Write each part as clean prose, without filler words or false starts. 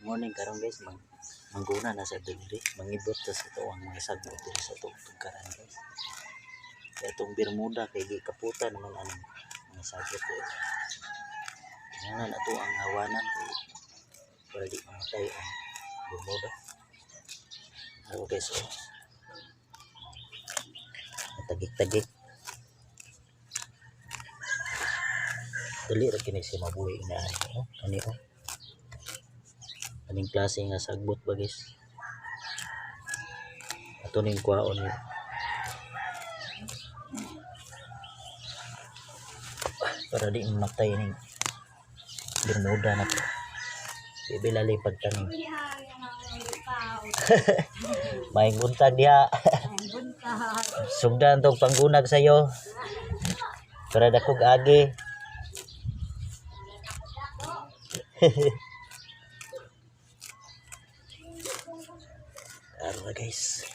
Morning karon, guys, mangguna na sa diri, mangibot ta sa atoang mga sagbot diri sa atong tugkaran, guys. Kay atong Bermuda kay di kaputan naman ang mga sagbot eh. Kinahanglan ato ang hawanan kay para di mamatay ang Bermuda. Ano, guys, oh. Tagik-tagik. Dali ra kini siya mabuhi nga ani, oh. Kani, oh. Aning klase nga sagbot ba, guys. Ato ning kuhaon ni para di mamatay ning Bermuda na to. Di bilali pagtanim. May buntag diha. Sugdan tong panggunag sayo. Para dakog agi. Araw, guys.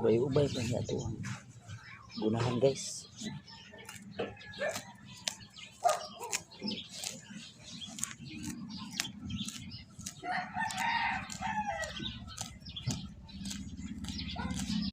Ubay-ubay pa niya ito ang gunahan, guys.